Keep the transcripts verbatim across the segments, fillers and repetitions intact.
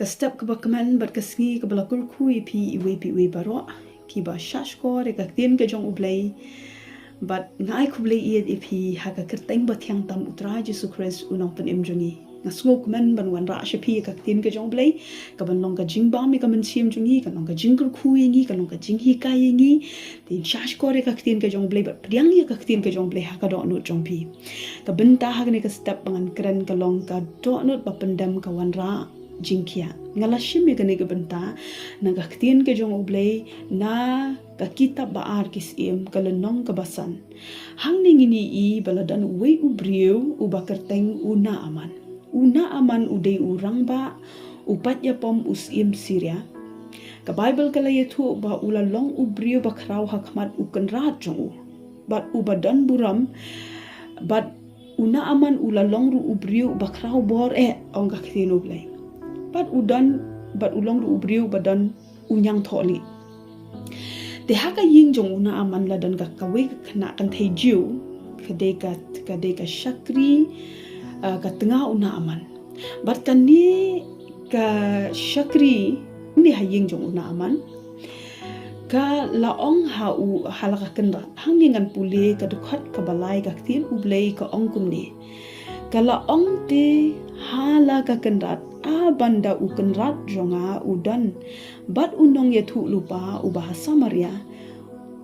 Step kaba kmen bad ka sngi kaba la kyrkhu ïa phi iwei pa iwei baroh kiba shahshkor ïa ka ktien ka jong U Blei. Bad nga ai khublei ïeit ïa phi ha ka kyrteng bathiang tam U Trai Jisu Khrist U Nongpynim jong ngi. Nga sngewkmen ban wanrah sha phi ïa ka ktien ka jong U Blei, kaban long ka jingbam ïa ka mynsiem jong ngi, kan long ka jingkyrkhu ïa ngi, kan long ka jinghikai ïa ngi. Te shahshkor ïa ka ktien ka jong U Blei bad pdiang ïa ka ktien ka jong U Blei ha ka dohnud jong phi. Ka bynta ha kane ka step ba ngan kren ka long ka dohnud ba pyndem ka wanrah jingkhiah. Nga la shim ïa kane ka bynta na ka ktien ka jong U Blei na ka kitab Ba-ar ki Syiem ka lynnong kaba san. Hangne ngin ïohi ba la don uwei u briew uba kyrteng u Naaman. U Naaman u dei u rangbah u paid ïapom u syiem Syria. Ka Baibl ka la ïathuh ba u la long u briew ba khraw ha khmat u kynrad jong u, bad uba don burom, bad u Naaman u la long ruh u briew uba khraw bor eh, ong ka ktien U Blei. Bad u don, bad u long ruh u briew ba don u ñiangthohlieh. Te ha ka ïing jong u Naaman la don ka kawei ka khynnah kynthei Jiw, ka dei ka, ka dei ka shakri, ah, ka tnga u Naaman. Bad kane ka shakri ne ha ïing jong u Naaman ka la ong ha u, ha la ka kynrad. Hangne ngan pule ka dkhot kaba lai ka ktien U Blei ka ong kumne. Ka la ong te ha la ka kynrad, a ban da u kynrad jong nga u don bad u nongïathuhlypa uba ha Samaria,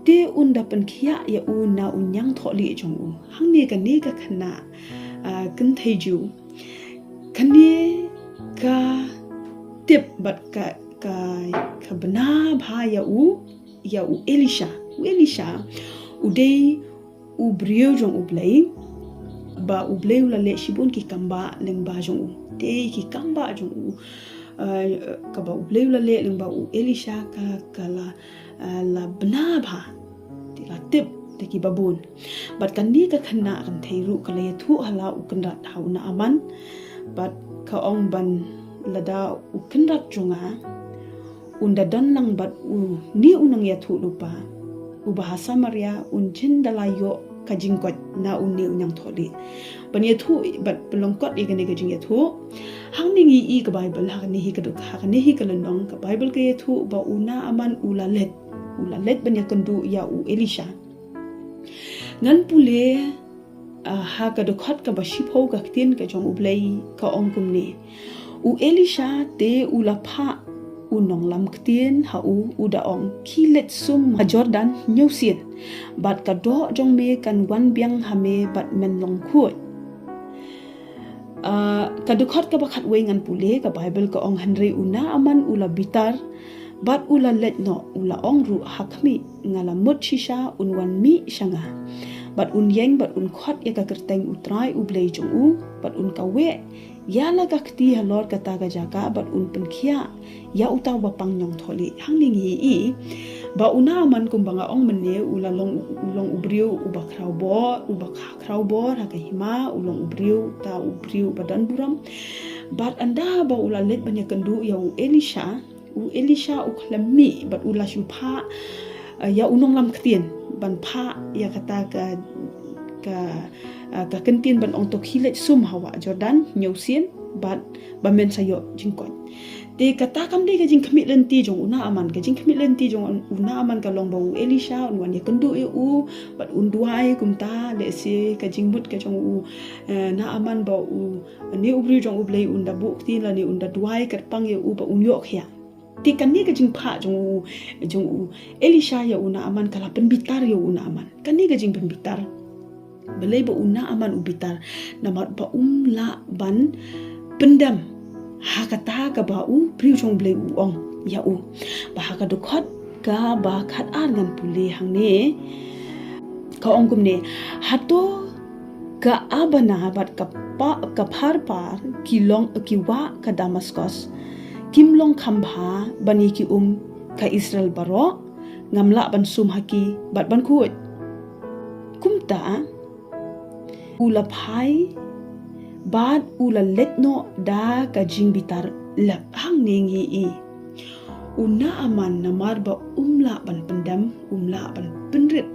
te un da pynkhiah ïa u na u ñiangthohlieh jong u. Hangne kane ka khynnah, ah, kynthei Jiw, kane ka tip bad ka, ka, ka bna bha ïa u, ïa u Elisha. U Elisha u dei u briew jong U Blei ba U Blei u la leh shibun ki kambah lyngba jong u. Te ki kambah jong u, ah, kaba U Blei u la leh lyngba u Elisha ka, ka la, ah, la bna bha. Te la tip da kiba bun. Bad kane ka khynnah kynthei ruh ka la ïathuh ha la u kynrad ha u Naaman. Bad ka ong ban lada u kynrad jong nga un da don lang bad une u nongïathuhlypa uba ha Samaria, un jin da la ïoh ka jingkoit na une u ñiangthohlieh. Ban ïathuh, ban pynlyngkot ïa kane ka jingïathuh, hangne ngi ïohi ka Baibl ha kane hi ka dkhot, ha kane hi ka lynnong ka Baibl ka ïathuh ba u Naaman u la leit, u la leit ban ïakynduh ïa u Elisha. Ngan pule, ah, ha ka dkhot kaba shiphew ka ktien ka jong U Blei ka ong kumne. U Elisha te u la phah u nonglam ktien ha u, u da ong, khie leit sum ha Jordan hynñiew sien, bad ka doh jong me kan wan biang ha me bad men long khuid. Ah, ka dkhot kaba khatwei ngan pule, ka Baibl ka ong, hynrei u Naaman u la bitar bad u la leit noh, u la ong ruh ha khmih, nga la mut shisha un wan mih sha nga bad un ïeng bad un khot ïa ka kyrteng U Trai U Blei jong u bad un kaweh ïa la ka kti halor kata ka jaka bad un pynkhiah ïa uta uba pang ñiangthohlieh. Hangne ngi ïohi ba u Naaman kumba nga ong mynne u la long, u long u briew uba khraw bor, uba kha-, khraw bor ha ka hima, u long u briew, uta u briew uba don burom. Bad ynda ba u la leit ban ïakynduh ïa u Elisha, u Elisha u khlem mih bad u la shu phah, eh, ïa u nonglam ktien ban phah ïa kata ka, ka, eh, ka kyntien ban ong to khie leit sum ha wah Jordan hynñiew sien bad ba men sa ïoh jingkoit. Te kata kam dei ka jingkhmih lynti jong u Naaman, ka jingkhmih lynti jong u Naaman ka long ba u Elisha un wan ïakynduh ïa u bad un duwai kumta, lehse ka jingmut ka jong u, eh, Naaman ba u, ne u briew jong U Blei un da buh ktien lane un da duwai kyrpang ïa u ba un ïoh khiah. Te kane ka jingphah jong u, jong u Elisha ïa u Naaman ka la pynbitar ïa u Naaman. Kane ka jingpynbitar, balei ba u Naaman u bitar? Namar ba um lah ban pyndem ha kata kaba u briew jong U Blei u ong ïa u. Ba ha ka dkhot kaba khatar ngan pule hangne, ka ong kumne, hato ka Abana bad ka pa-, ka Pharpar ki long, ki wah ka Damaskos, kim long kham bha ban ïa ki um ka Israel baroh? Ngam lah ban sum ha ki bad ban khuid. Kumta u la phai bad u la leit noh da ka jingbitar lep. Hangne ngi ïohi u Naaman namar ba um lah ban pyndem, um lah ban pynrit,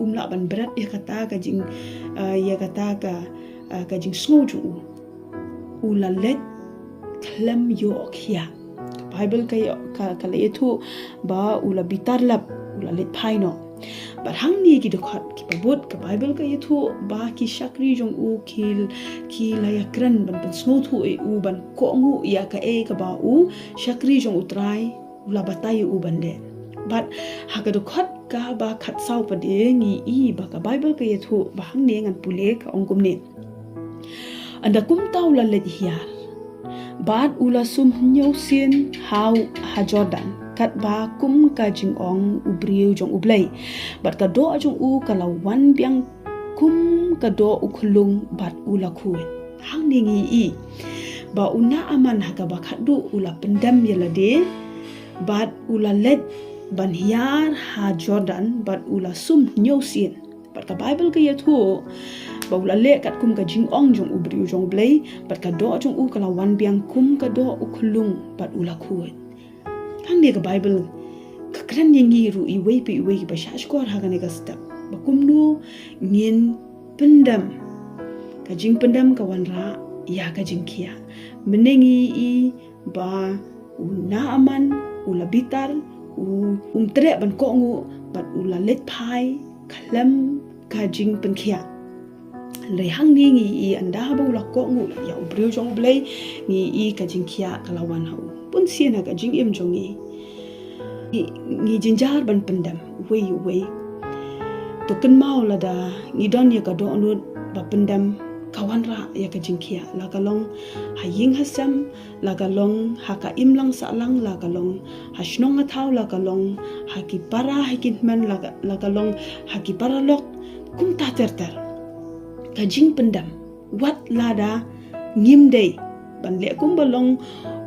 um lah ban bret ïa kata ka jing, ah, ïa kata ka, ah, ka jingsngew jong u. U la leit khlem ïoh khiah. Ka Bible ka ïoh, ka, ka la ïathuh ba u la bitar lap, u la leit phai noh. Bad hangne ki dkhot kiba bud, ka Bible ka ïathuh ba ki shakri jong u ki, ki la ïakren ban pynsngewthuh ïa u ban kohnguh ïa kaei kaba u shakri jong U Trai u la batai ïa u ban leh. Bad ha ka dkhot kaba khatsaw pat de ngi i ba ka Bible ka ïathuh ba hangne, ngan pule, ka ong kumne: Ynda kumta u la leit hiar, bad u la sum hynñiew sien ha, ha Jordan, katba kum ka jingong u briew jong U Blei. Bad ka doh jong u ka la wan biang kum ka doh u khyllung, bad u la khuid. Hangne ngi i ba u Naaman ha kaba khatduh u la pyndem ïa lade, bad u la leit ban hiar ha Jordan, bad u la sum hynñiew sien. Bad ka Bible ka ïathuh ba u la leh katkum ka jingong jong u briew jong U Blei, bad ka doh jong u ka la wan biang kum ka doh u khyllung, bad u la khuid. Hangne ka Bible ka kren ïa ngi ruh iwei pa iwei kiba shahshkor ha kane ka step, ba kumno ngin pyndem, ka jingpyndem ka wanrah ïa ka jingkhiah. Mynne ngi i ba u Naaman u la bitar, u, um treh ban kohnguh, bad u la leit phai khlem ka jingpynkhiah. Hynrei hangne ngi i ynda ba u la kohnguh ïa u briew jong U Blei, ngi i ka jingkhiah ka la wan ha u. Bunsien ha ka jingim jong ngi, ngi, ngi jynjar ban pyndem uwei uwei. To kynmaw, lada ngi don ïa ka dohnud ba pyndem, ka wanrah ïa ka jingkhiah, la ka long ha ïing ha sem, la ka long ha ka imlang sahlang, la ka long ha shnong ha thaw, la ka long ha ki para ha ki hynmen, la ka, la ka long ha ki paralok, kumta ter ter. Ka jingpyndem, wat lada ngim dei ban leh kumba long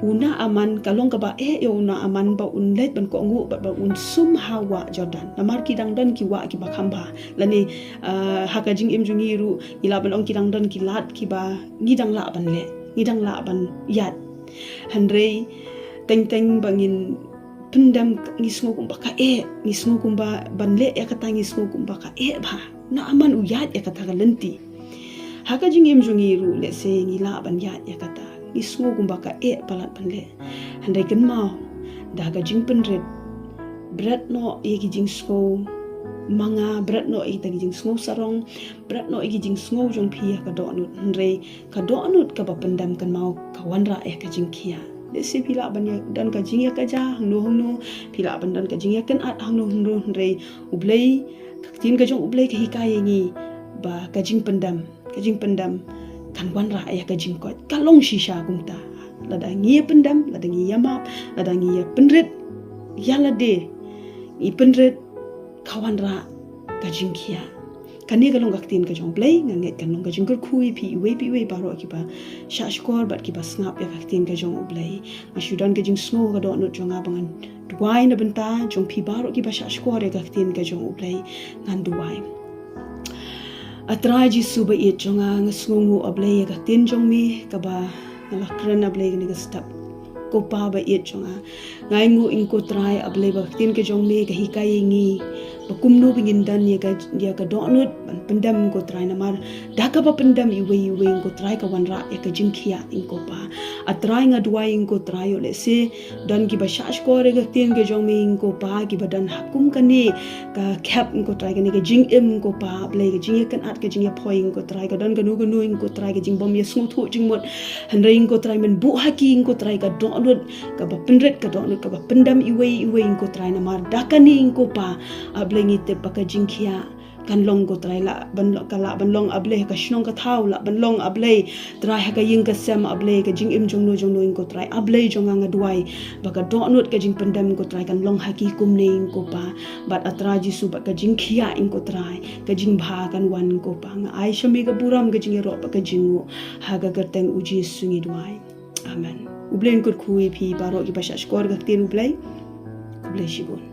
u Naaman, ka long kaba eh ïa u Naaman ba un leit ban kohnguh, bad ba un sum ha wah Jordan. Namar ki dang don ki wah kiba kham bha. Lane, ah, ha ka jingim jong ngi ruh ngi lah ban ong ki dang don ki lad kiba ngi dang lah ban leh, ngi dang lah ban ïaid. Hynrei teng teng ba ngin pyndem, ngi sngew kumba ka eh, ngi sngew kumba ban leh ïa kata, ngi sngew kumba ka eh bha. Naaman u ïaid ïa kata ka lynti. Ha ka jingim jong ngi ruh, lehse ngi lah ban ïaid ïa kata, ngi sngew kumba ka eh palat ban leh. Hynrei kynmaw, da ka jingpynrit, bret noh ïa ki jingsngew manga, bret noh ïa kita ki jingsngew sarong, bret noh ïa ki jingsngew jong phi ha ka dohnud. Hynrei ka dohnud kaba pyndem, kynmaw, ka wanrah ïa ka jingkhiah. Lehse phi lah ban ïa, don ka jingïakajia hangno hangno, phi lah ban don ka jingïakynad hangno hangno, hynrei U Blei, ka ktien ka jong U Blei ka hikai ïa ngi ba ka jingpyndem, ka jingpyndem kan wanrah ïa ka jingkoit. Ka long shisha kumta. Lada ngi ïa pyndem, lada ngi ïa map, lada ngi ïa pynrit ïa lade, ngi pynrit, ka wanrah ka jingkhiah. Kane ka long ka ktien ka jong U Blei, nga ngeit kan long ka jingkyrkhu ïa phi iwei pa iwei baroh kiba shahshkor bad kiba sngap ïa ka ktien ka jong U Blei. Nga shu don ka jingsngew ha ka dohnud jong nga ba ngan duwai na bynta jong phi baroh kiba shahshkor ïa ka ktien ka jong U Blei. Ngan duwai. A Trai Jisu ba ïeit jong nga, nga sngewnguh, A Blei, ïa ka ktien jong me kaba nga la kren, A Blei, kane ka step. Ko Pa ba ïeit jong nga, nga ainguh, Ko Trai, A Blei, ba ka ktien ka jong me ka hikai ïa ngi ba kumno ba ngin don ïa ka, ïa ka dohnud ban pyndem, Ko Trai, namar da kaba pyndem iwei iwei, Ko Trai, ka wanrah ïa ka jingkhiah, Ko Pa. A Trai, nga duwai, Ko Trai, ïoh lehse don kiba shahshkor ïa ka ktien ka jong me, Ko Pa, kiba don ha kum kane ka khep, Ko Trai, kane ka jingim, Ko Pa, A Blei, ka jingïakynad, ka jingïaphoi, Ko Trai, ka don kano kano, Ko Trai, ka jingbym ïasngewthuh jingmut. Hynrei, Ko Trai, men buh ha ki, Ko Trai, ka dohnud kaba pynrit, ka dohnud kaba pyndem iwei iwei, Ko Trai, namar da kane, Ko Pa, A Blei, ngi tip ba ka jingkhiah kan long, Ko Trai, lah ban long, ka lah ban long, A Blei, ha ka shnong ka thaw, lah ban long, A Blei, Trai, ha ka ïing ka sem, A Blei, ka jingim jongno jongno, Ko Trai. A Blei jong nga, nga duwai ba ka dohnud ka jingpyndem, Ko Trai, kan long ha ki kumne, Ko Pa. Bad A Trai Jisu, bad ka jingkhiah, Ko Trai, ka jingbha kan wan, Ko Pa. Nga ai sha me ka burom, ka jingïaroh bad ka jingnguh, ha ka kyrteng U Jisu ngi duwai. Amen. U Blei un kyrkhu ïa phi baroh kiba shahshkor ïa ka ktien U Blei. Khublei shibun.